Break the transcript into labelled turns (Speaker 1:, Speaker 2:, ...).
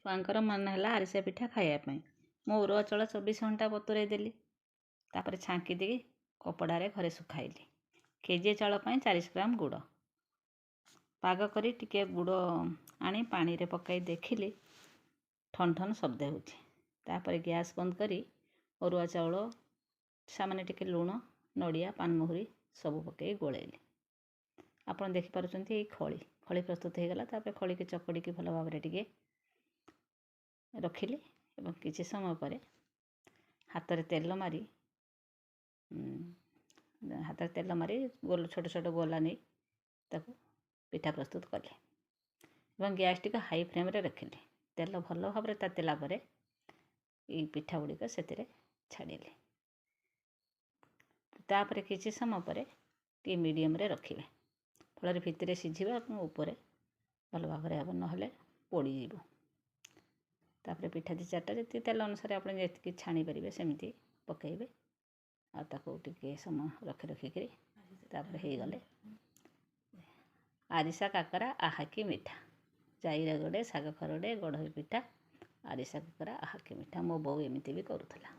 Speaker 1: ଛୁଆଙ୍କର ମନ ହେଲା ଆରିସା ପିଠା ଖାଇବା ପାଇଁ। ମୁଁ ଅରୁଆ ଚାଉଳ 24 ଘଣ୍ଟା ବତୁରାଇ ଦେଲି, ତାପରେ ଛାଙ୍କି ଦେଇ କପଡ଼ାରେ ଘରେ ଶୁଖାଇଲି। କେଜିଏ ଚାଉଳ ପାଇଁ 400 ଗ୍ରାମ ଗୁଡ଼ ପାଗ କରି ଟିକେ ଗୁଡ଼ ଆଣି ପାଣିରେ ପକାଇ ଦେଖିଲି ଠନ୍ ଠନ୍ ଶବ୍ଦ ହେଉଛି। ତାପରେ ଗ୍ୟାସ୍ ବନ୍ଦ କରି ଅରୁଆ ଚାଉଳ ସାମାନ୍ୟ ଟିକେ ଲୁଣ, ନଡ଼ିଆ, ପାନମହୁରି ସବୁ ପକାଇ ଗୋଳେଇଲି। ଆପଣ ଦେଖିପାରୁଛନ୍ତି ଏଇ ଖଳି ଖଳି ପ୍ରସ୍ତୁତ ହେଇଗଲା। ତାପରେ ଖଳିକି ଚକଡ଼ିକି ଭଲ ଭାବରେ ଟିକେ ରଖିଲି ଏବଂ କିଛି ସମୟ ପରେ ହାତରେ ତେଲ ମାରି, ହାତରେ ତେଲ ମାରି ଗୋଲ ଛୋଟ ଛୋଟ ଗୋଲା ନେଇ ତାକୁ ପିଠା ପ୍ରସ୍ତୁତ କଲି ଏବଂ ଗ୍ୟାସ୍ଟିକୁ ହାଇ ଫ୍ଲେମ୍ରେ ରଖିଲି। ତେଲ ଭଲ ଭାବରେ ତାତିଲା ପରେ ଏଇ ପିଠା ଗୁଡ଼ିକ ସେଥିରେ ଛାଡ଼ିଲି। ତାପରେ କିଛି ସମୟ ପରେ ଟିକେ ମିଡ଼ିୟମ୍ରେ ରଖିବେ, ଫଳରେ ଭିତରେ ସିଝିବ ଏବଂ ଉପରେ ଭଲ ଭାବରେ ହେବ, ନହେଲେ ପୋଡ଼ିଯିବ। ତାପରେ ପିଠା 2 4ଟା ଯେତିକି ତେଲ ଅନୁସାରେ ଆପଣ ଯେତିକି ଛାଣିପାରିବେ ସେମିତି ପକାଇବେ ଆଉ ତାକୁ ଟିକେ ସମୟ ରଖି ରଖିକିରି ତାପରେ ହେଇଗଲେ ଆରିସା କାକରା ଆହା କି ମିଠା। ଜାଇରେ ଗଡ଼େ, ଶାଗ ଖରଡ଼େ, ଗଢ଼ଇ ପିଠା, ଆରିସା କାକରା ଆହା କି ମିଠା। ମୋ ବୋଉ ଏମିତି ବି କରୁଥିଲା।